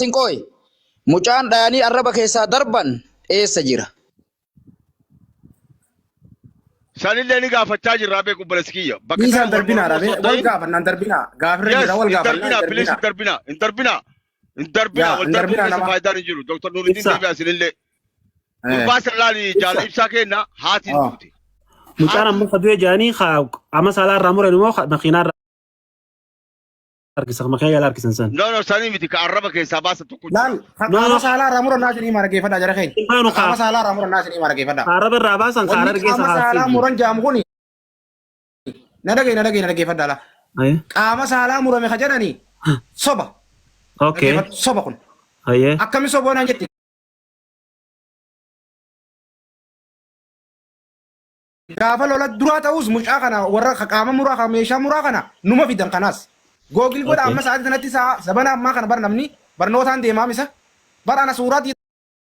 Yaasin qooy. Mucaan dhayanii arraba keessaa darban eessa jira? Sanillee ni gaafachaa jirraa beeku obboleessi kiyya. Bakka Dhiisaan sana wal darbinaa mormuu dha. osoo hin Wal ta'in. gaafannaan darbinaa. Gaafirra Yes, jira wal hin gaafannaan darbinaa, please darbinaa. hin darbinaa, hin darbinaa. Hin darbinaa, Yaa wal hin darbuu darbinaa keessa nama. faayidaan hin jiru. Dr. Nuruddin Ibsa. deebi'aa isinillee. Eh. Gurbaa sana laali jaala Ibsa. ibsaa kenna haatiin Ah. duute. Mucaan amma Haatiin ka du'e jedhanii qaama saalaa irraa muran immoo makiinaa irraa harkisan makiinaa jala harkisan san. No, no, sanii miti ka arraba keessaa baasan tokko jira. Laal ka No qaama no saalaa irraa murannaa isinii mara geeffadhaa jara keenya. Ilmaanu Ka qaama saalaa irraa murannaa isinii mara geeffadhaa. arraba irraa baasan ka Wanni harargee qaama isa saalaa haarsiiti. muran jaamu kuni na dhagaye na dhagaye na dhageeffadhaa laa. Aye. Qaama saalaa murame ka jedhani soba. Okay. Dhageeffadhu soba kun. Aye. Akkami soboo naan jette. Gaafa lola duraa ta'us mucaa kana warra ka qaama muraa ka meeshaa muraa kana numa fidan kanaas. Googil godha Okay. amma sa'aatii sanatti sa'a zabana ammaa kana bar namni barnootaan deemaa misa. Bar ana suuraa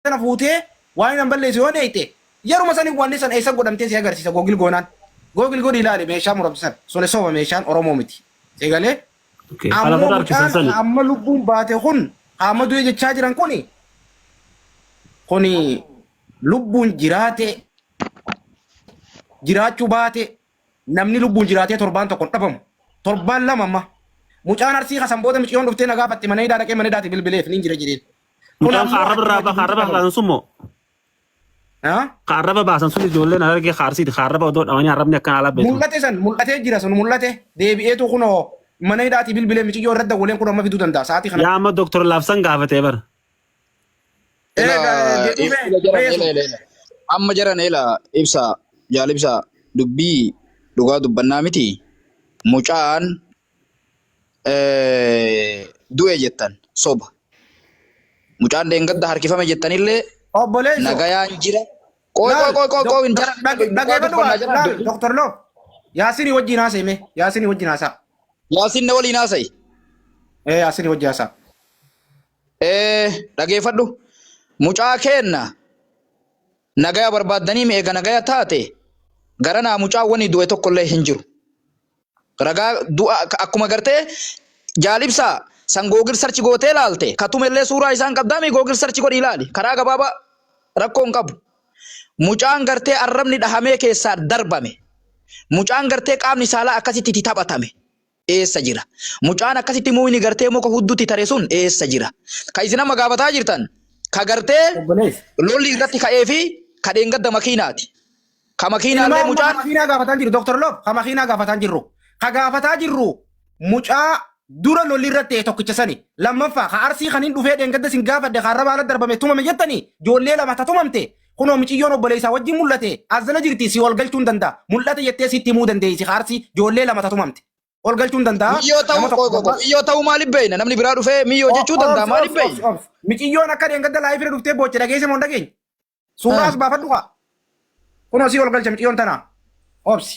tana fuutee waan hin balleessu yoo dheeyte yeruma sani wanni san eessa godhamtee si agarsiisa googil goonaan. Googil godhi ilaali meeshaa muramte san suni soba meeshaan Oromoo miti. Eegalee Okay. Ka ammoo lafarra harkisan mucaan sani. amma lubbuun baate kun amma du'e jechaa jiran kuni kuni lubbuun jiraate jiraachuu baate namni lubbuun jiraatee torbaan tokko hin dhabamu. Torbaan lama amma. Mucaan arsii kasan booda miciyoon dhuftee na gaafatte mana hidhaa dhaqee mana hidhaati bilbileef niin jira jedheen. Kun Mucaan ka ammoo arraba irraa achuma ka arraba jidduutti baasan sun moo? dhabame. Ka arraba baasan sun ijoolleen harargee ka arsiiti ka arraba odoo dhawanii arrabni akkana alaa beeku. Mul'ate san mul'atee jira sun mul'ate deebi'eetu kunoo mana hidhaatii bilbilee miciyyoo irra dawwaleen kun amma fiduu danda'a sa'aatii Yaa kanatti. amma Dr. Laafsan gaafatee bara. Ila Dhufee ila jaran dhufee ila sun. ila ila. Amma jaran ila ibsa jaal ibsa dubbii dhugaa dubbannaa miti. Mucaan du'e jettan soba. Mucaan dheengadda harkifame jettanillee Obboleessoo. nagayaan jira. Qoy qoy Laal qoy qoy qoy jaran dhugaa dhageeffadhu dubbannaa jaran laal dubbii. Dr. Loof. Yaasinii wajjin haasa'e mee Yaasinii wajjin haasa'a. Yaasin na waliin haasa'i. Ee Yaasinii wajjin haasa'a. Dhageeffadhu. Mucaa keenna nagaya barbaaddanii eega nagaya taate garanaa mucaa wani du'e tokkollee hin jiru. Ragaa du'a akkuma gartee jaalibsaa san googil sarchi gootee laalte katumellee suuraa isaan qabdaami googil sarchi godhi ilaali karaa gabaabaa rakkoo hin qabu. Mucaan gartee arrabni dhahamee keessaa darbame. Mucaan gartee qaamni saalaa akkasitti itti taphatame. Eessa jira? Mucaan akkasitti muyni gartee muka huddutti tare sun eessa jira? Ka isin amma gaafataa jirtan ka gartee Obboleessa. lolli irratti ka'ee fi ka dheengadda makiinaati. Ka makiinaallee Ilmaa amma mucaan makiinaa gaafataa jiru Dr. Loof ka makiinaa gaafataa jirru. Ka gaafataa jirru mucaa dura lolli irratti ta'e tokkicha sani. Lammaffaa ka arsii kan hin dhufee dheengadda sin gaafadhe ka arraba ala darbame tumame jettanii ijoollee lama ta tumamte kunoo miciyyoon obboleessaa wajjin mul'ate as jala jirti si ol galchuu hin danda'a. Mul'ate jettee sitti himuu dandeessi ka arsii ijoollee lama ta tumamte. Ol galchuu hin danda'a. miyyoo Nama ta'uu tokko qoy qoy qoy gurbaa. miyyoo ta'uu maaliif beeyna? Namni biraa dhufee miyyoo jechuu danda'a Obsi maaliif obsi obsi beeyna? obsi. Miciyyoon akka dheengadda laayifii irra dhuftee booche dhageesse moo hin dhageenye? Suuraa as baafadhu kaa. Kunoo sii ol galcha miciyyoon tanaa. Obsi.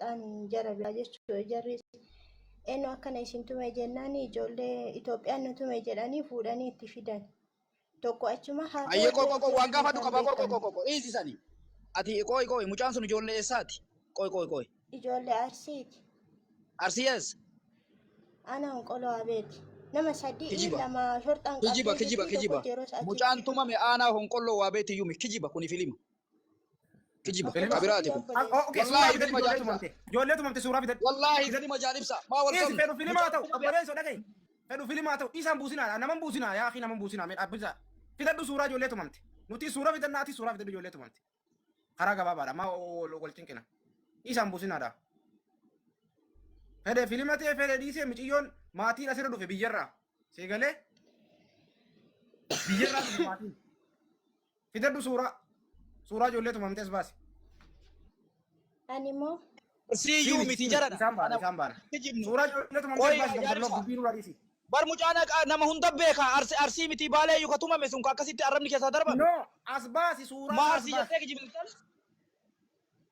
Dhaan jara biraa jechuudha. Jarri eenyu akkana isin tume jennaan ijoollee Itoophiyaan nu tume jedhanii fuudhanii itti fidan. Tokko achuma haasawaa Ayyee qoy qoy qoy waan jirti gaafadhu kan qaba qoy qoy beekamu. qoy qoy dhiisisani. Ati qoy qoy mucaan sun ijoollee eessaati? Qoy qoy qoy. Ijoollee Arsiiti. Arsii eessa? Ana Honqoloo Abeeti. Nama sadii Kijiba. lama shorxaan Kijiba qabdee kijiba jirti kijiba. tokkotti yeroo achi Mucaan tumame aanaa honqolloo waa beeti yumi kijiba kuni filima. Kijiba Filima. kabiraati kun. Okay, suuraa Wallaahi fidadhu filima ijoollee jaal ibsa. tumamte. Ijoollee tumamte suuraa fidadhu. Wallaahi filima jaal ibsa. Maa wal Dhiisi qabnu. fedhu filimaa ta'u obboleessoo dhaga'i. Fedhu filimaa ta'u isaan buusinaa naman buusinaa yaa akii naman buusinaa mee dhaabbisa. Fidadhu suuraa ijoollee tumamte. Nuti suuraa fidannaa ati suuraa fidadhu ijoollee tumamte. Karaa gabaabaadha maa wal cinqina. Isaan buusinaadha. Fedhe filima ta'e fedhe dhiisee miciyyoon maatiin asirra dhufe biyyarraa. Seegalee biyyarraa dhufe maatiin. Fidadhu suuraa. Suuraa ijoollee tumamte as baasi. Ani immoo Arsii Sii iyyuu miti miti sii miti jarana. isaan baana Ana isaan baana. kijibnu. Suuraa ijoollee tumamte as Qoy baasi Dr. jaal Loof ibsa. dubbii nurraa dhiisi. Bar mucaan nama hunda beeka. Arsi arsii miti baalee iyyuu ka tumame sun ka akkasitti arrabni keessaa darbame. No as baasi suuraa Maa isaa as arsii baasi. jettee kijibni.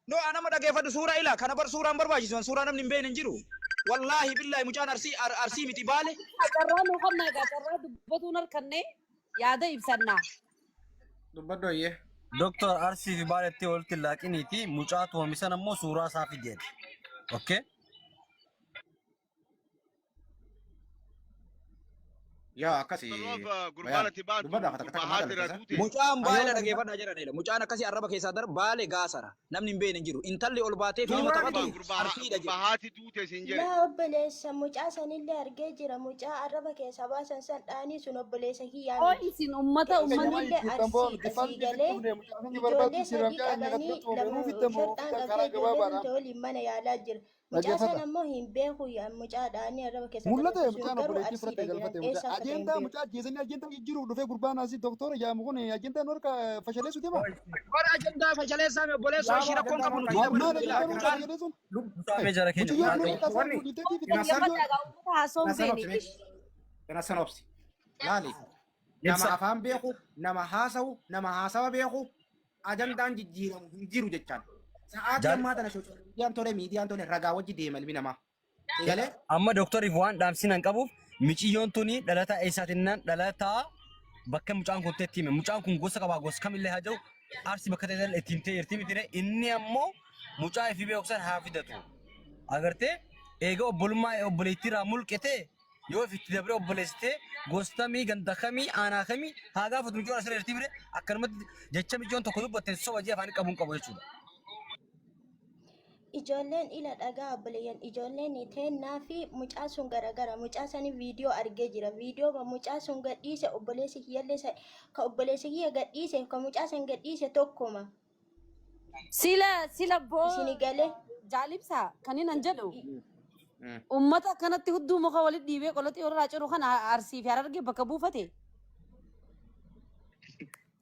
No anama dhageeffadhu suuraa ila kana bar suuraan barbaachisu suuraa namni hin beekne hin jiru. Wallaahi billaahi mucaan Arsii Arsii miti Baale. Carraa nu qabna egaa carraa dubbatuun harkanne yaada ibsannaa. Dubbadhu ayyee. Doktor Arsii fi Baaletti walitti hin laaqiniiti mucaa tumame sana immoo suuraa isaa fideeti. Okay? Yaa akkasi Sababa gurbaan bayaan. ati baatu Dubbadhaa takka gurbaa takka maal haati irraa dalagda? duute. Mucaan Baale Ayyoo dhageeffadhaa jedhanidha. Mucaan akkasii arraba keessaa dar Baale gaasara. Namni hin beekne hin jiru. Intalli ol baatee fiilma Suuraa taphatu fidi. Gurbaa Arsiidha gurbaa jedhu. haati duute siin jedhe. Laa obboleessa mucaa sanillee argee jira. Mucaa arraba keessaa baasan san dhaanii sun obboleessa kiyyaa Oo miti. isin ummata ummanni Sanillee Arsiidha sii galee ijoollee sadii qabanii lama shorxaan qabdee ijoollee tun waliin mana yaalaa jira. Mucaa sana ammoo hin beeku yaa mucaa dhaanii arraba keessaa Mul'ate darbu sun mucaan garuu obboleettii fudhatte Arsiidha jedhan galfate mucaa eessa akka ta'e hin ajeendaa beeku. mucaa ajjeesanii ajeendaa jijjiiruuf dhufee gurbaan asii doktora jedhamu kun ajeendaa nu harka fashaleessu deema. Bara ajandaa fashaleessaa mi obboleessoo ishii Yaaboo rakkoon ajandaa qabu harka nuti Maal dabalu maal ilaa ajandaa nu harka mucaan fashaleessuun? Mucaa jara keenya Mucayyoon mucaa nu ta'e. harka isaa Wanni fuudhiteetii fi Inasan mucayyoo Dhaggeeffadhaa ummata haasoo hin Inasan feene. obsi mee. Inasan obsi. Laali. Nama Ibsa. afaan beeku, nama haasawu, nama haasawa beeku, ajandaan jijjiiramu hin jiru jechaan. Sa'aatii Jaal ammaa tana sooshaal miidiyaan tole miidiyaan tole ragaa wajji deema ilmi namaa. Eegalee amma doktoriif waan dhaamsinan qabuuf miciyyoon tuni dhalataa eessaatinnaan dhalataa bakka mucaan kun itti hime mucaan kun gosa qabaa gosa kamillee haa jiru Arsii bakka ta'e itti himtee jirti miti inni ammoo mucaa ifii beeku san haa fidatu agartee eega obbolummaa obboleettii irraa mulqite yoo ifitti dabree obboleessitee gostamii ganda kamii aanaa kamii haa gaafatu mucaan asirra jirti mire akkanumatti jecha miciyyoon tokko dubbatte soba jee afaan qabuun qabu jechuudha. Ijoolleen ila dhagaa obboleeyyan ijoolleen teennaa fi mucaa sun garagara mucaa sani viidiyoo argee jira viidiyoo mucaa sun gadhiise obboleessi kiyyallee ka obboleessi kiyya gadhiise ka mucaa san gadhiise tokkuma Sila sila boo isini galee jaalibsa kan inni jedhu ummata akkanatti hudduu muka walitti dhiibee qoloxii walirraa ciru kana Arsii fi Harargee bakka buufate.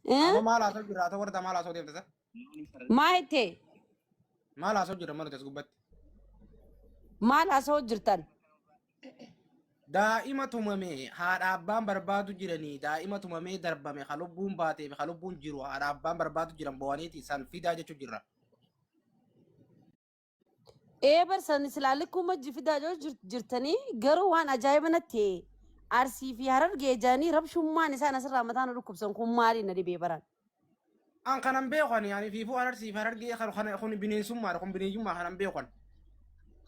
Eh? Amma maal haasa'u jirra? Haa ta'u warra maal haasa'u deemta sa? Maa jettee? Maal haasa'u jirra mana as gubbatti? Maal haasa'u jirtan? Daa'ima tumame haadha abbaan barbaadu jiranii daa'ima tumamee darbame ka lubbuun baatee fi ka lubbuun jiru haadha abbaan barbaadu jiran bo'aniiti san fidaa jechuu jirra. Ee barsan silaa likkuma fidaa jirtanii garuu waan ajaa'iba natti ta'e Arsii fi Harargee jedhanii rabshummaan isaan asirraa mataa nu dhukkubsan kun maali na dhibee baran. An kanan beeku ani ani fiifuu Arsii fi Harargee kan kun bineensummaadha kun bineeyyummaa kanan beeku ani.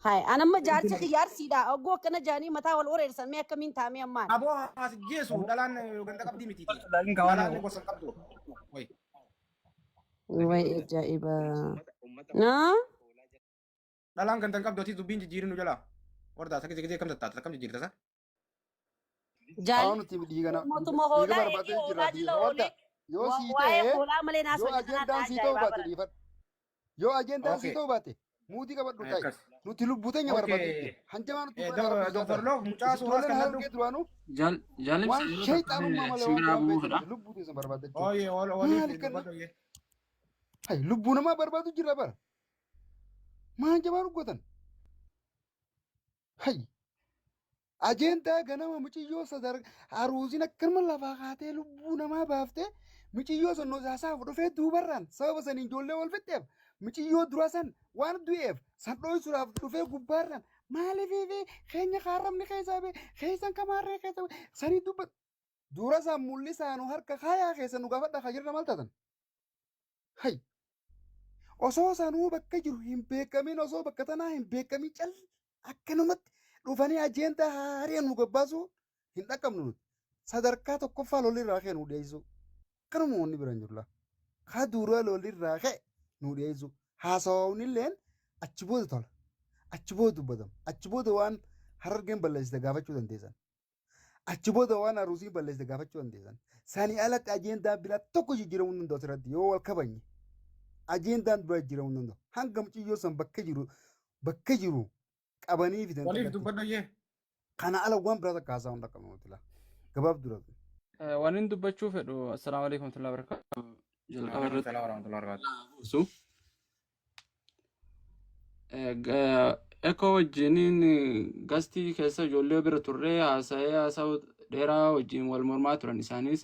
Hai an amma jaarsi kiyya Arsiidha ogguu akkana jedhanii mataa wal wareersan mee akkamiin taamee ammaan. Aboo haas jeesu dhalaan ganda qabdii mitiiti. Laakiin kaawwan Dhalaan gosa hin qabdu. Wayi. Way ajaa'iba. Naa? Dhalaan ganda hin qabdu ati dubbiin jijjiirin nu jalaa. Wardaa isa gisee kam tattaata akkam jijjiirta isa? Jaal Haa nuti dhiiga na- mootummaa dhiiga hoolaa barbaadee eegee jirra hoolaa dhiiga jala wadda oolee yoo sii waa'ee ta'e hoolaa malee yoo naasoo jedhan ajendaan sii ta'uu ajaa'ibaa baate baran. dhiifadhu yoo ajendaan sii Okay. ta'uu baate muutii qabadhu taa'i Akkas. nuti lubbuu teenya barbaadee Okay. jirra hanjamaa nuti godhan rabbi Dr. sodaata Love mucaa isin suuraas ijoolleen kan ladhu. harargee duraanuu Jaal jaalibsa waan yeroo takka shayxaanummaa malee waan simbiraa biraan bu'uu beektan fedha. lubbuu teessan barbaadachuu Ooyee waliif maali kanna dubbadhu oyyee. hay lubbuu namaa barbaadu jirra bara maal hanjamaa nu gootan hay Ajeendaa ganama muciyyoo sadar aruuziin akkanuma lafaa kaatee lubbuu namaa baaftee muciyyoo san haasaaf dhufee duubarraan sababa saniin ijoollee wal fixxeef muciyyoo dura san waan du'eef san dhoysuudhaaf dhufee gubbaarraan maaliif fi keenya kaarramni keessaa bee keessan kamaarree keessa bee sanii dubba dura san mul'isaanu harka kaayaa keessa nu gaafadha ka jirra maal taatan hay Osoo sanuu bakka jiru hin beekamin osoo bakka tanaa hin beekamin cal akkanumatti dhufanii ajeendaa haarii nu gabbaasuu hin dhaqqabnu nuti. Sadarkaa tokkoffaa lolli irraa ka'e nu dhiyeessuu. Akkanuma wanni bira hin jiru laa. Kaa duraa lolli irraa ka'e nu dhiyeessuu. Haasawawni illeen achi booda tola. Achi booda dubbatama. Achi booda waan Harargeen balleessite gaafachuu dandeessan. Achi booda waan Aruusiin balleessite gaafachuu dandeessan. Sanii alatti ajeendaan biraa tokko jijjiiramuu hin danda'u asirratti yoo wal kabajne. Ajeendaan biraa jijjiiramuu hin danda'u. Hanga mucayyoo san bakka jiru bakka jiru qabanii fidan Waliif takkatti. dubbadhu iyyee. Kana ala waan biraa takka haasa'uu hin dhaqqabnu nuti laa. Gabaabduu dha. Waan inni dubbachuu fedhu assalaamu alaikum warahmatullahi wabarakatuh. Jalqaba Waalaikum irratti salaam warahmatullahi wabarakatuh. buusu. Ekoo wajjiniin gastii keessa ijoollee bira turree haasa'ee haasa'u dheeraa wajjin wal mormaa turan isaanis.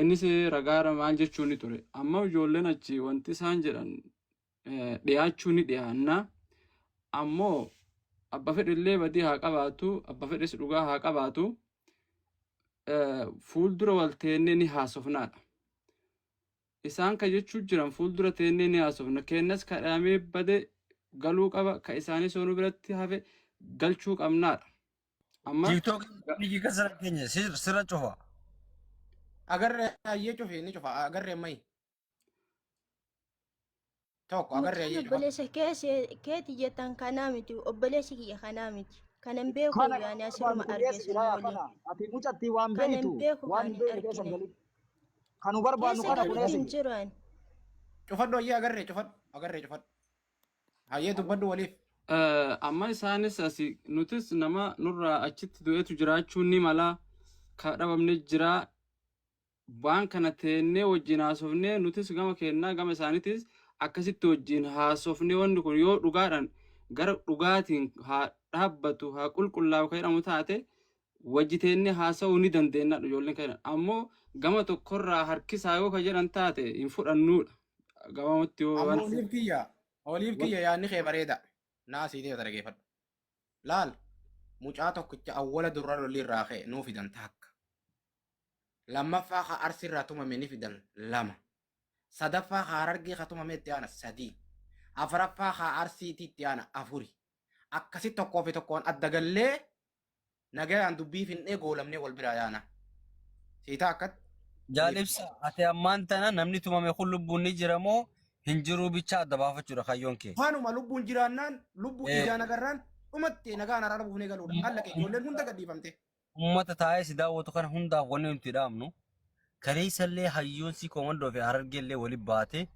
Innis ragaara maal jechuu ni ture. Amma ijoolleen achi wanti isaan jedhan dhiyaachuu ni dhiyaanna. Ammoo Abba fedhe illee badii haa qabaatu, abba fedhes dhugaa haa qabaatu, fuuldura wal teennee ni haasofnaadha. Isaan ka jechuu jiran fuuldura teennee ni haasofna. Keennas ka dhaamee bade galuu qaba, ka isaanii soonuu biratti hafe galchuu qabnaadha. Amma TikTok ni kasara keenya sirra cufa. Agarree hayyee cufi ni cufa agarree mayi. Tokko agarree Mucaan hayyee cufa. obboleessa keeti jettan kanaa miti. Obboleessi kiyya kanaa miti. Kanan beeku Kana iyyuu kan ani asirruma barbaannu arge keessa sun jira waliin. kana. Ati mucattii waan Kanan beektu beeku waan kan hin hin beekne keessa hin argine. galin. Kanu barbaannu Keessa kana galuutti kuneessa hin jira. jiru ani. Cufadhu hayyee agarree cufadhu agarree cufadhu. Hayyee dubbadhu waliif. Amma isaanis asi nutis nama nurraa achitti du'etu jiraachuun ni mala, ka dhabamne jira. Waan kana teennee wajjin haasofnee, nutis gama keennaa gama isaaniitis akkasitti wajjin haasofnee, wanni kun yoo dhugaadhaan gara dhugaatiin haa dhaabbatu, haa qulqullaa'u kan jedhamu taate, wajji teennee haasa'uu ni dandeenya ijoolleen kan jedhan. Ammoo gama tokkorraa harkisaa yoo kan jedhan taate hin fudhannuudha. Gabaabumatti yoo Amma waan oliif kiyya yaadni kee bareeda. Naa sii ta'e dhageeffadhu. Laal, mucaa tokkicha awwala durra lolli irraa ka'e nuu fidan takka. Lammaffaa ka Arsii irraa tumame ni fidan lama. Sadaffaa ka Harargee ka tumame itti aana sadii. Afuraffaa ka Arsiitii itti aana afuri. Akkasi tokkoo fi tokkoon adda gallee nagayaan dubbii finnee goolamnee wal biraa yaana. Siitaa akkatti Jaal oliif. Ibsa, ati ammaan tana namni tumame kun lubbuun ni jira moo hin jiruu bicha adda baafachuudha kaayyoon kee. Kanuma lubbuun jiraannaan lubbuu ijaan agarraan dhumatti nagaan araara buufnee galuudha. Allaqe ijoolleen hunda gadhiifamte. Uummata taa'ee si daawwatu kana hundaaf wanni nuti dhaamnu, kaleessallee hayyoon si komandoo fi Harargeellee wali baate,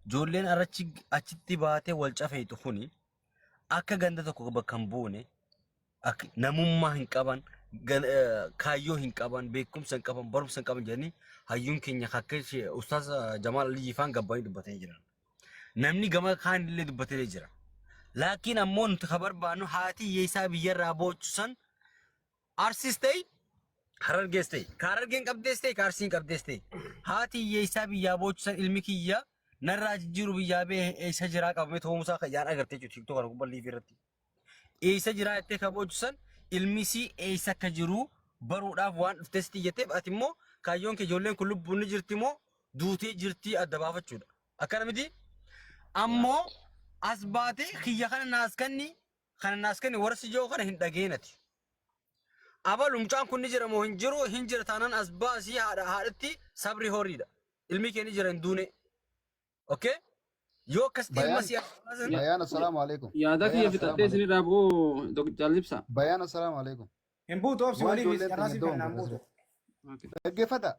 ijoolleen arachi achitti baatee wal cafeetu kuni akka ganda tokko bakka hin buune, akka namummaa hin qaban, kaayyoo hin qaban, beekumsa hin qaban, barumsa hin qaban jedhanii hayyuun keenya akka Ustaaz Jamaal Aliyyii faan gabbaanii dubbatanii jiran. Namni gama kaan illee dubbatee jira. Laakiin ammoo nuti ka barbaannu haati hiyyeessaa biyyarraa boochu san, Arsis ta'e Harargees ta'e, ka Harargeen qabdees ta'e, ka Arsiin qabdees ta'e, haati hiyyeessaa biyyaa boochu san ilmi kiyya narraa jijjiiru biyyaa bee eessa jiraa qabamee ta'uusaa kan yaan agartee jechuudha TikTok kana gubbaa liivii irratti. Eessa jiraa jettee ka boochu san ilmi sii eessa akka jiru baruudhaaf waan dhuftee sitti iyyateef, ati immoo kaayyoon kee ijoolleen kun lubbuun ni jirti moo duutee jirtii adda baafachuudha. Akkana miti? Ammoo as baatee kiyya kana naas kenni, kana naas kenni warra si jiru kana hin dhageenati. Abalu mucaan kun ni jira moo hin jiru? Hin jira taanaan as baasii haadha haadhatti sabri horiidha. Ilmi kee ni jira, hin duune. Okay? Yoo akkasitti ilma Bayaan si as baasan Bayaan, assalaamu alaikum. Yaada Bayaan, kiyya assalaamu fixadhee alaikum. isinirraa bu'uu Jaal Ibsa. Bayaan, assalaamu alaikum. Hin buutu, obsi Waan waliif ijoolleen carraa teenya siif hin kennaa hin dogongorre buutu. asirratti. Dhaggeeffadha.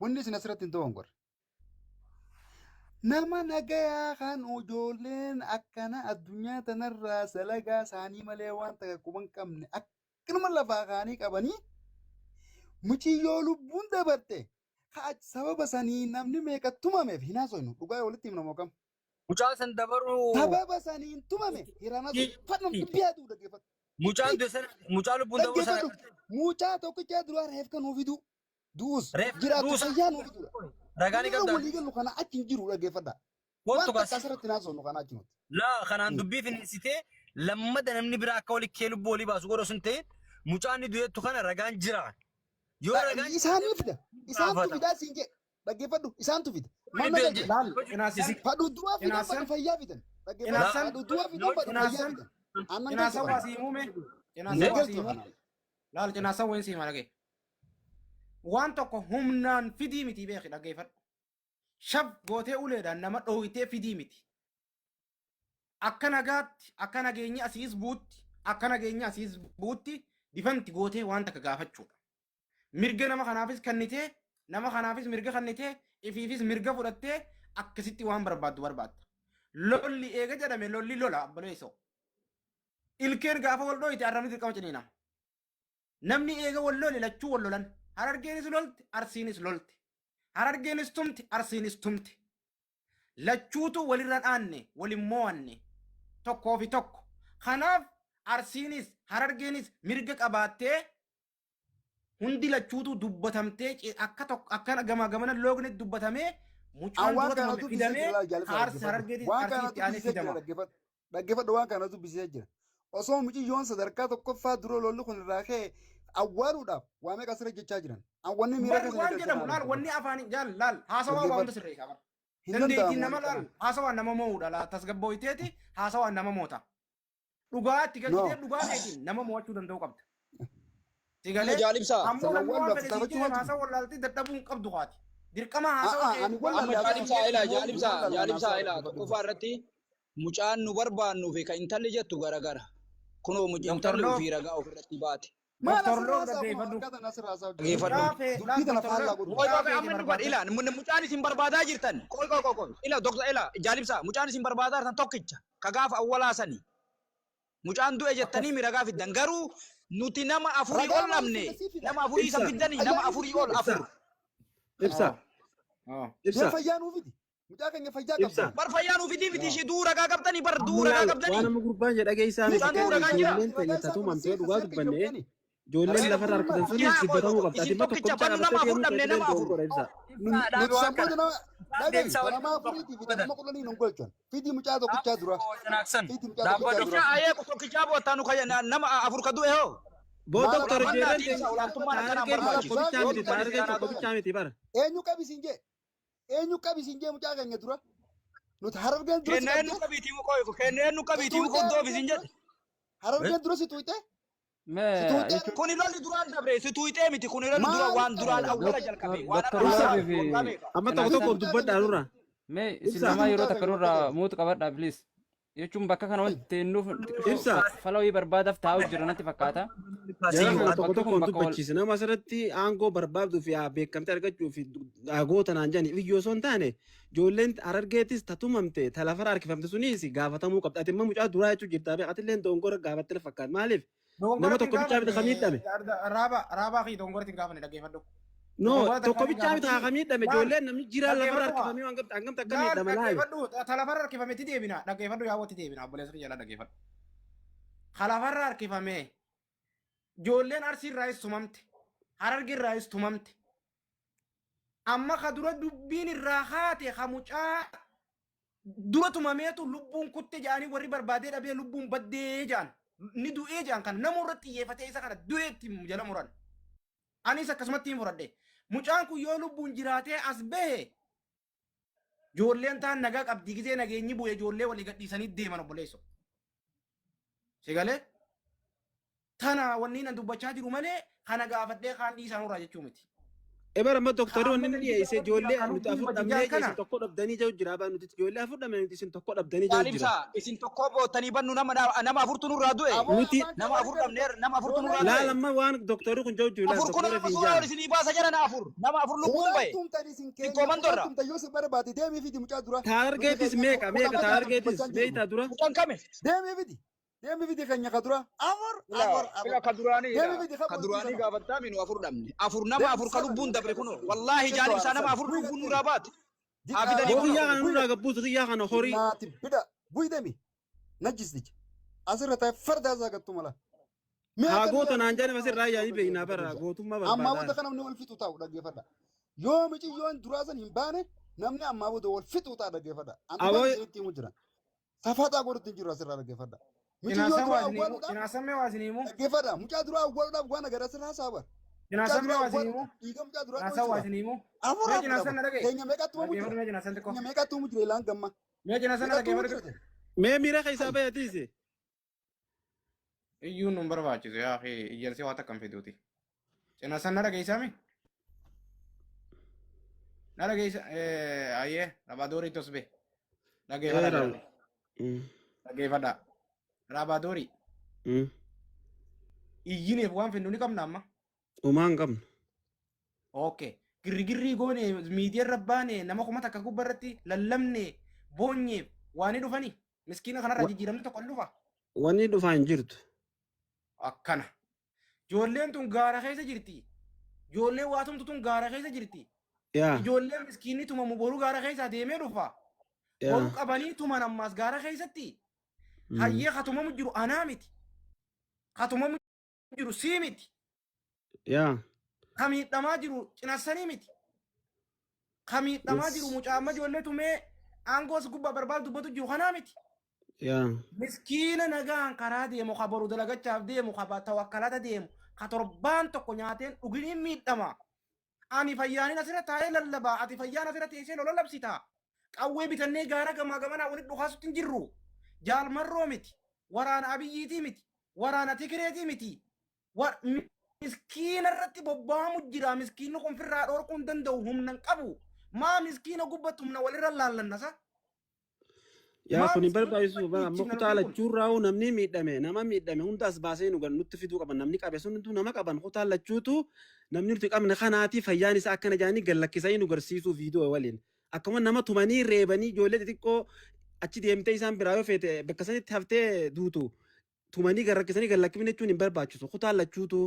Wanni isin asirratti hin dogongorre. Nama nagayaa kan ijoolleen akkana addunyaa tanarraa dalagaa isaanii malee waan takka quba hin qabne akkanuma lafaa kaanii qabanii muciyyoo lubbuun dabarte ka sababa sanii namni meeqa tumameef hin haasofnu, dhugaa walitti himna moo kam? Mucaa san dabaruu Sababa saniin tumame hirana fadhum dubbii haa ta'u, dhaggeeffadhu. Mucaan du'e sana, mucaa lubbuun dabaruu sana Dhaggeeffadhu, mucaa tokkichaa duraa reef kan nuu fiduu du'us Reef jiraatu du'uu sana fayyaa nuu fiduudha. Ragaa ni Inni qabdaa? walii galu kana achi hin jiru, dhaggeeffadha. Waan Kottu takka kas. asirratti hin haasofnu kana achi nuti. Laa, kanaan dubbii finiinsitee lammada namni biraa akka wali kee lubbuu walii baasu godhu sun ta'e, mucaan ni du'eettu kana ragaan jira. Yoo ragaan Isaanii fida. Isaantu gaafata. fidaa siin jedhe. Dhaggeeffadhu, isaantu fida. Maal Ni na du'e galche? Laal, Cinaasan Fadhu du'aa fidan, Cinaasan fadhu fayyaa fidan. Dhaggeeffadhu. Cinaasan Fadhu du'aa fidan, fadhu fayyaa Cinaasan fidan. Aannan galchu Cinaasan waa kana. sii himume Hin Cinaasan waa sii galchu himu. kana. Laal, Cinaasan wayin sii hima, dhagee. Waan tokko humnaan fidii miti, beeki, dhaggeeffadhu. Shaf gootee uleedhaan nama dhooyitee fidii miti. Akka nagaatti, akka nageenyi asiis buutti, akka nageenyi asiis buutti difanti gootee waan takka gaafachuudha. Mirga nama kanaafis kennitee, nama kanaafis mirga kennitee, ifiifis mirga fudhattee akkasitti waan barbaaddu barbaadda. Lolli eega jedhame lolli lola abboleessoo. Ilkeen gaafa wal dhooyite arrabni dirqama ciniina. Namni eega wal lole lachuu wal lolan. Harargeenis lolti, Arsiinis lolti. Harargeenis tumti, Arsiinis tumti. Lachuutu walirra dhaanne, walin mo'anne. Tokkoo fi tokko. Kanaaf Arsiinis Harargeenis mirga qabaattee hundi lachuutu dubbatamtee akka tokko akka gama gamana loogni dubbatamee mucaan An waan dura kana tumame dubbisee fidamee jira, jaalisa, ka Arsi dhaggeeffadhu. Harargeetis Waan Arsii kana itti aanee dubbisee jira, fidama. dhaggeeffadhu. Dhaggeeffadhu, waan kana dubbisee jira. Osoo mucayyoon sadarkaa tokkoffaa dura lolli kun irraa ka'e awwaaluudhaaf waa meeqa asirra jechaa jiran. Wanni miira Bar keessa waan galchaa jedhamu jiran. Laal, wanni afaan jaal laal haasawaa waa hunda sirreessa bara. Hin Dandeettiin danda'amu nama wanni laal kana. haasawaan nama mo'uudha laal tasgabbooyteeti haasawaan nama moota. Dhugaa itti galchitee No. dhugaa keetiin nama mo'achuu danda'uu qabda. Si galee Jaalibsaa. ammoo namni waan Awwaaluudhaaf fedhe sii taphachuu jedhe wanti. haasawa wallaaltee dadhabuu hin qabdu haati. Dirqama haasawa A'aa kee ani dhugaa Amma wallaalle haasawaa jaalibsaa ilaa hin jaalibsaa wallaalle jaalibsaa haasawaa ilaa dubbadhu. tokkoffaa irratti mucaan nu barbaannuu fi kan intalli jettu garagara. Kunoo Dr. intalli Loof ofii ragaa ofirratti baate. Maal Dr. asirraa Loof haasa'u kun dhaggeeffadhu. harkaa asirraa haasa'u jira. Dhaggeeffadhu. Mucaa fee laal Dubbii tana Dr. faallaa Loof godhu. Qoy mucaa qoy feete amma inni bar barbaadde. ilaa mucaan isin barbaadaa jirtan. Qoy qoy qoy qoy ila doktor ila jaalibsaa mucaan isin barbaadaa jirtan tokkicha ka gaafa awwalaa sani. Mucaan du'e jettanii miragaa fiddan garuu nuti nama afurii Ragaa ol maal dhabne fida sii fida? nama afurii san Ibsa. fiddanii nama Ajaa'ibsi afurii ol fida. afur. Ibsa. Oh. Mee Ibsa. fayyaa nuu fidi. Mucaa keenya fayyaa Ibsa. qabda. Bar fayyaa nuuf fidii miti ishii duu ragaa qabdanii bar duu Amma ragaa laal waan qabdanii. amma gurbaan jedha dhageessaa miti. Mucaan duu ragaa jira. Ijoolleen teenya tatumamtee dhugaa dubbanne ijoolleen lafarra harkisan sunis Yaa qoy qoy dubbatamuu qoy qabdi. Ati isin immoo tokkicha tokko bichaa bannu nama qabattee afur deemuu dhabne keetillee nama afur. dogoggora ibsa. Nuti samboota nama dhagahi nama afuriitii fi nama kudhanii nu golchan. Fidi mucaa tokkichaa dura. Fidi mucaa tokkichaa dura. Tokkichaa ayee tokkichaa boottaa nu kayya nama afur ka du'e hoo. Boo Maal doktor Olaantummaa ijoolleen atiimsa teenya olaantummaan akkanaan taargee maal barbaachisu. tokko abbaa bichaa Yoo miti dubbanne taargee seeraan tokko haa bichaa miti bara. Eenyu qabisiin jee? Eenyu qabisiin jee mucaa keenya dura? Nuti harargeen dura si Kenna eenyu qabdee? qabiitii muqoo kenna eenyu Si qabiitii muqoo tuutee doofi harargeen sin dura? jedhe. Harargeen dura si tuutee? Si Mee tuutee jechuun Kuni lolli duraan dabre si tuutee miti kuni lolli dura maaliif waan duraan qabda? awwala jalqabe waan Dr. har'a Ibsa. haasa'aa Loofi fi waggaa meeqa. Amma tokko Cinaaksan tokko dubbadhaa nurra. mee isin Ibsa. Fidi lamaa yeroo mucaa takka keenya nurraa dhagahi. muutu qabadhaa please. Jechuun bakka kana wanti teennuuf xiqqishoo Ibsa. falawii barbaadaaf taa'u jira natti fakkaata. Jara kana tokko Bakki kun tokkoon bakka wal dubbachiise nama asirratti aangoo barbaaduu fi beekamtii argachuu fi goota naan jedhani iyyoo osoo hin taane ijoolleen harargeettis tatumamte talafarra harkifamte sunis gaafatamuu qabdi. Ati immoo mucaa duraa jechuu jirta beeku atillee dongora gaafatte fakkaata maaliif nama Dogongora tokko bichaa miti kan miidhame. Raaba raabaa fi dogongora hin gaafanne dhaggeeffadhu. No Dogongora tokko takkaan hin bichaa miti gaafatin. kan miidhame Laal ijoolleen namni jiraan lafarra dhaggeeffadhu haa. harkifamee hangamta akka Laal miidhama laayu. dhaggeeffadhu talafarra harkifametti deebina dhaggeeffadhu yaawwatti deebina obboleessa kiyya jala dhaggeeffadhu. Kalafarra harkifamee ijoolleen arsii irraayis tumamte harargi irraayis tumamte amma ka dura dubbiin irraa haate ka mucaa dura tumameetu lubbuun kutte jedhanii warri barbaadee dhabee lubbuun baddee jedhan ni du'ee jedhan kan nama irratti xiyyeeffatee isa kana du'eetti jala muran. Anis akkasumatti hin fudhadhe. Mucaan kun yoo lubbuun jiraatee as bahe ijoolleen taan nagaa qabdi gizee nageenyi bu'e ijoollee walii gadhiisanii deeman obboleesso. Si galee? Tana wanni nan dubbachaa jiru malee kana gaafadhee kaan dhiisaa nurraa jechuu miti. Ebara amma doktorri wanni Amma inni dhiyeesse ijoollee nuti afur dhabnee kana. isin tokko dhabdanii jiru jira abaa nuti ijoollee afur dhabnee nuti isin tokko dhabdanii jiru jira. Jaalibsaa isin tokko boottanii bannu nama nama afurtu nurraa du'e. Nuti Nama afur dhabneer nama afurtu nurraa laal du'e. amma waan doktorri kun jiru jira Afur kun doktorri nama fi suuraa ol jaan. isinii baasa jara na afur nama afur lubbuun Fuudhaan bahe. tumtan isin keenya Xiqqoo fuudhaan mandorra. tumtan yoo si barbaade deemii fidi mucaa dura. Nuti Taargeetis keenya meeqa meeqa kudha taargeetis dubbachaa jirru. meeytaa dura. Mucaan kame? Deemii fidi. Deemii fidi keenya ka dura. Afur Ila afur ila afur. ka duraanii ila Deemii fidi ka ka duraanii sana. gaafattaa minu afur dhabne. Afur nama Deemii afur ka sana lubbuun nuti dabre kunoo. keenya. Wallaahi Sittoo jaalibsaa nama arsan. afur Bu'i lubbuun gatteeni. nurraa baate. Haa Diqaalaa fidanii Boo kunoo. kiyyaa kana bu'i nurraa gabbuutu kiyyaa kana horii. Naati bida. Bu'i deemi. Najjisdicha. Asirra taa'e farda isaa gattu mala. Mee Haa akka goota nuti naan jedhame asirraa yaa'anii beeknaa bara gootummaa Ammaa booda barbaadaa. kan namni wal fixu taa'u dhaggeeffadha. Yoo miciyyoon duraa san hin baane namni ammaa booda wal fixu ta'a dhaggeeffadha. Antu Aboo kan isinitti himu jira. Safaxaa godhutti hin jiru asirraa dhaggeeffadha. Miciyyoo Cinaasan duraa waa isin himu. awwaaluudhaaf Cinaasan mee waa isin himu. dhaggeeffadha. Mucaa duraa awwaaluudhaaf waan agarra asirraa haasa'aa bara. Mucaa Cinaasan mee duraa waa isin himu. awwaaluudhaaf dhiiga mucaa duraa Cinaasan waa dho'isuudhaaf. isin himu. Afur Mee afur cinaasan qaba. na dhagaye. Keenya meeqatti uumu jira? Dhaggeeffadhu mee cinaasan xiqqoo. Keenya meeqatti uumu jira ilaan gamma? Mee cinaasan na Meeqatti uumu dhaggeeffadhu. jira? Mee miira keessaa bayatiise. Iyyuun nun barbaachisu yaa akhi iyyansi waa takka hin fiduuti. Cinaasan na dhageessaami? Na dhageessa ayyee rabaadorii tosbe. Dhaggeeffadha Eera. jedhame. Dhaggeeffadha. Rabaadorii iyyineef waan fennu ni qabna amma. Uumaa hin qabnu. Okay. Girrigirrii goone miidiyaa irra baane nama 1000 gubbaa irratti lallabne boonyeef waan ni dhufani. Miskiina kanarraa jijjiiramni tokko ni dhufa. Wanni dhufaa hin jirtu. Akkana. Ijoolleen tun gaara keessa jirti. Ijoolleen waa tumtu tun gaara keessa jirti. Yaa Ijoolleen miskiinni tumamu boruu gaara keessaa deemee dhufa. Boruu yaa. qabanii tuman ammaas gaara keessatti. Hayyee hatumamu jiru anaa miti. Hatumamu jiru sii miti. Yaa. Ka miidhamaa jiru cinassanii miti. Ka miidhamaa jiru Yes. mucaa amma ijoollee tumee aangoos gubbaa barbaadu dubbatu jiru kanaa miti. Yaa. Miskiina nagaan karaa deemu ka boru dalagachaaf deemu ka tawakkalata deemu ka torbaan tokko nyaateen dhuginiin miidhama. Ani fayyaanin asirra taa'ee lallabaa ati fayyaan asirra teessee lola labsita. Qawwee bitannee gaara gamaa gamanaa walitti dhukaasutti hin jirru. Jaalmarroo miti. Waraana Abiyyiitii miti. Waraana Tigireetii miti. Miskiina irratti bobba'amu jira. Miskiinni kun firraa dhorkuu hin danda'u humna hin qabu. Maa miskiina gubbatti humna walirra laallanna sa? Yaa Maa kun hin miskiina barbaachisu gubbatti bara amma dhiichifna kutaa nuti kun? lachuurraa'uu namni miidhame nama miidhame hunda as baasee nu nutti fiduu qaban namni qabe sun hunduu nama qaban kutaa lachuutu namni nuti qabne kanaati fayyaan isaa akkana jaanii gad lakkisanii nu garsiisuu viidiyoo waliin akkuma nama tumanii reebanii ijoollee xixiqqoo achi deemtee isaan biraa yoo feete bakka sanitti haftee duutu tumanii gad rakkisanii gad lakkifne jechuun hin barbaachisu kutaa lachuutu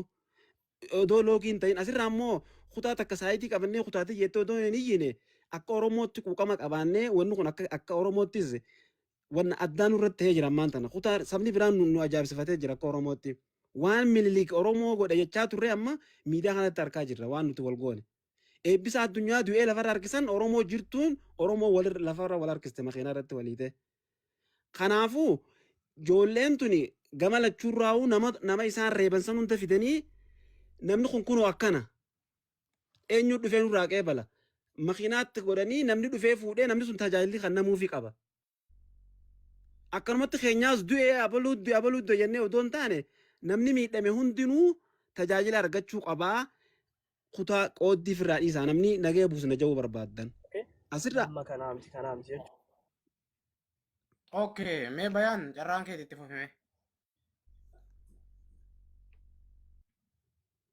odoo loogii hin ta'in asirraa immoo kutaa takka saayitii qabannee kutaatii jettee odoo hin iyyine akka Oromootti quuqama qabaannee wanni kun akka akka Oromoottis wanna addaa nurratti ta'ee jira ammaan tana kutaa sabni biraan nu ajaa'ibsifatee jira akka Oromootti waan Minilik Oromoo godhe jechaa turre amma miidiyaa kanatti arkaa jirra waan nuti wal goone. Eebbisa addunyaa du'ee lafarra harkisan Oromoo jirtuun Oromoo walirra lafarra wal harkiste makiinaa irratti waliite. Kanaafuu ijoolleen tuni gama lachuurraa'uu nama nama isaan reeban san hunda fidanii namni kun kunoo akkana eenyu dhufee nurraa qeebala makiinaatti godhanii namni dhufee fuudhee namni sun tajaajilli kan namuufi qaba. Akkanumatti keenyaas du'ee abaluu du'e abaluu du'e jennee odoo hin taane namni miidhame hundinuu tajaajila argachuu qabaa kutaa qooddii firraa dhiisaa namni nagaya buusna ja'uu barbaaddan. Asirraa Amma kanaa miti kanaa miti jechuudha. Okay, mee bayaan carraan keeti itti fufi mee.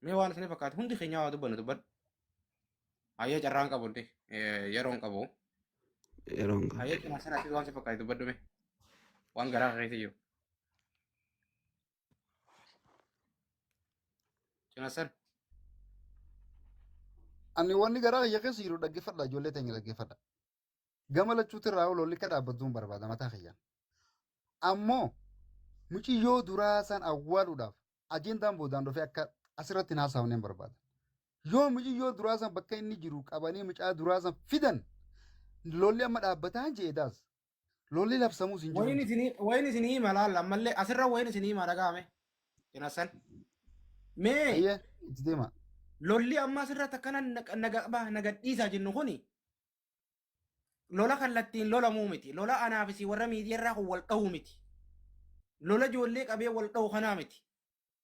Mee waan isin fakkaate hundi keenya waa dubbannu dubbadhu. Hayyee carraan qabu hundi yeroon qabu. Yeroon qabu. Hayyee cinaa sanatti waan si fakkaate dubbadhu mee. Waan garaa keessa jiru. Cinaa sana. Ani wanni garaa kiyya keessa jiru dhaggeeffadha ijoollee teenya dhaggeeffadha. Gama lachuutti irraa lolli akka dhaabbatuun barbaada mataa kiyyaan. Ammoo muciyyoo duraa san awwaaluudhaaf ajendaan boodaan dhufee akka asirratti hin haasa'amne hin barbaada. Yoo muciyyoo duraa san bakka inni jiru qabanii mucaa duraa san fidan lolli amma dhaabbataa hin jedhe daas. Lolli labsamuus hin jiru. Wayin isinii wayin isinii hima laalla ammallee asirra wayin isinii hima dhaga'ame. Cinassan. Mee Ayyee itti deema. lolli amma asirratti akkana naga qaba naga dhiisaa jennu kuni lola kallattiin lolamuu miti. Lola anaaf isin warra miidiyaarraa kun wal dha'uu miti. Lola ijoollee qabee wal dha'u kanaa miti.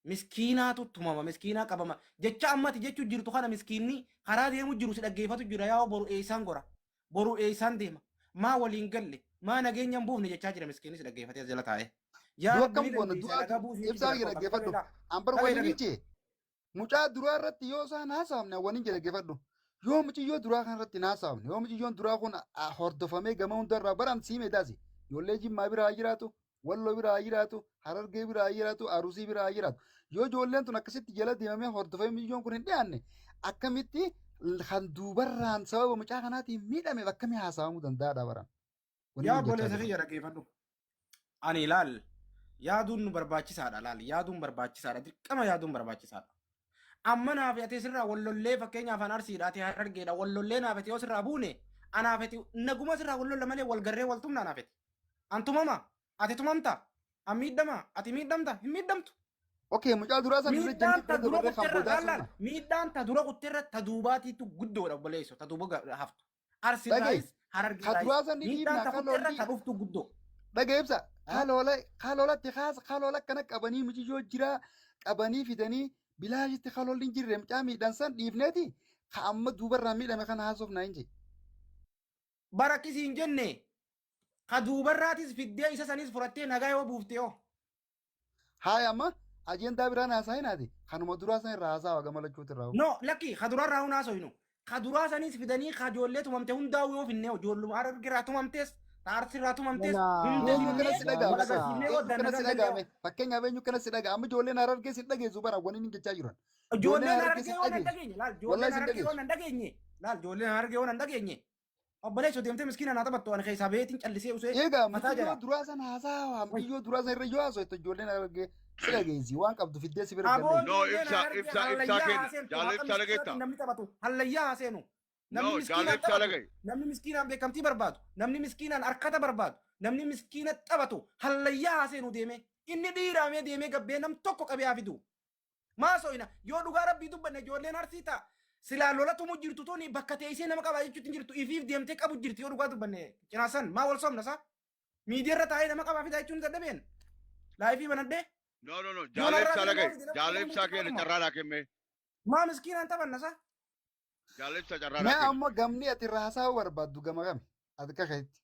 Miskiinaatu tumama, miskiinaa qabama. Jecha ammati jechuu jirtu kana miskiinni karaa deemu jiru si dhaggeeffatu jira yaa boru eessaan gora, boru eessaan deema, maa waliin galle, maa nageenya hin buufne jechaa jira miskiinni si dhaggeeffatee as jala taa'ee. Yaa Du'a Rabbi akkam ni goona dandeessa du'aatu nagaa buusii jechu ibsaa jira kiyya koo dhaggeeffadhu. dhaga'i An bar dhaga'i waliin dhaga'i. jee mucaa duraa irratti yoo isaan haasa'amne waliin jee dhaggeeffadhu. Yoo muciyyoo duraa kan irratti hin haasa'amne yoo muciyyoon duraa kun hordofamee gama hundarraa baran siime daasi. Ijoollee Jimmaa biraa haa jiraatu, Walloo biraa haa jiraatu, Harargee biraa haa jiraatu, Arusii biraa haa jiraatu. Yoo ijoolleen tun akkasitti jala deemamee hordofamee muciyyoon kun hin dhiyaanne akkamitti kan duubarraan sababa mucaa kanaatiin miidhameef akkamii haasa'amuu danda'aadha baran. Wanni Yaa inni jechaa obboleessa jiru. kiyya dhaggeeffadhu. Ani laal yaaduun nu barbaachisaadha laal yaaduun barbaachisaadha dirqama yaaduun barbaachisaadha. Amma naaf ati sirraa wal lollee fakkeenyaaf an arsiidha ati harargeedha wal lollee naaf ati yoo sirraa buune anaaf ati naguma sirraa wal lolla malee wal garree wal tumna anaaf ati. An tumama ati tumamta an miidhama ati miidhamta hin miidhamtu. Okay, mucaa duraa san irra Miidhaan jennee ta bira dura dabarree kan kutterra boodaa laal laal sunna. miidhaan ta dura kutterra ta duubaatiitu guddoodha obboleesso ta duuba haftu. Dhaga'i, Arsirraayis ka harargeerraayis duraa san ni miidhaan dhiibna ta ka kutterra lolli ta dhuftu guddoo. Dhaga ibsa. Kaloola kaloolatti kaasa kaloola akkana qabanii muciyyoo jira qabanii fidanii bilaashitti kaloolli hin jirre mucaa miidhan san dhiifneeti ka amma duubarraa miidhame kana haasofnaa hin jee. Bara akkasii hin jenne ka duubarraatis fiddee isa sanis fudhattee nagaa yoo buufte hoo. Haaya amma ajendaa biraan haasaa hin haati. Kanuma duraa san irraa haasaa gama lachuuti irraa. No lakki ka durarraa hun haasoynu. Ka duraa sanis fidanii ka ijoollee tumamte hundaa'u yoo finne ijoolluma harargeerraa tumamtes ta arsirraa tumamtes hunda Eenyu kana finnee si dhaga'ame? wal agarsiifnee Eenyu yoo kana si nagaan dhaga'ame? gallee. Fakkeenyaaf eenyu kana si dhaga'ame? Amma ijoolleen harargee si dhageessu bara waniin hin jechaa jiran. Ijoolleen Ijoolleen harargee si harargee yoo nan dhageessu. dhageenye laal Wallahi ijoolleen si harargee yoo dhageessu. nan dhageenye laal ijoolleen harargee yoo nan dhageenye Obboleessoo deemtee miskiina naa taphattu ani keessaa beetiin callisee usee Egaa mataa mucayyoo jala. duraa san haasaa mucayyoo duraa san irra yoo haasofte ijoolleen harargee si dhageessi waan qabdu fiddee si bira Aboo gallee. No, ijoolleen ibsa, harargee ibsa, ibsa hallayyaa kenna. haa seentu Jaala haqa ibsa miskiinaatiin dhageetta. namni taphatu hallayyaa haa seenu. Namni No, jaala miskiinaan ibsa taphatu dhaga'i. namni miskiinaan beekamtii barbaadu namni miskiinaan harkata barbaadu Namni miskiina taphatu hallayyaa haa seenu deemee. Inni dhiiraamee deemee gabbee nam tokko qabee haa fidu. Maa so'ina yoo dhugaa rabbii dubbanne ijoolleen arsii ta'a. Silaa lola tumu jirtu tuni bakka teessee nama qabaa jechuutti hin jirtu. Ifiif deemtee qabu jirti yoo dhugaa dubbanne cinaasan maa wal sobna saa. Miidiyaa irra taa'ee nama qabaa fidaa jechuun dadhabeen. Laayifii banadhee. No, no, no. Yoo Jaalee narraa ibsaa deemee dhaga'i. fide nama Jaalee qabuu ibsaa kenna qabuma. carraa naa kenne. Maa miskiinaan taphanna saa. Jaalee ibsaa carraa Mee naa kenna. amma gamni ati irraa haasa'uu barbaaddu gama kami? Ati akka keetti.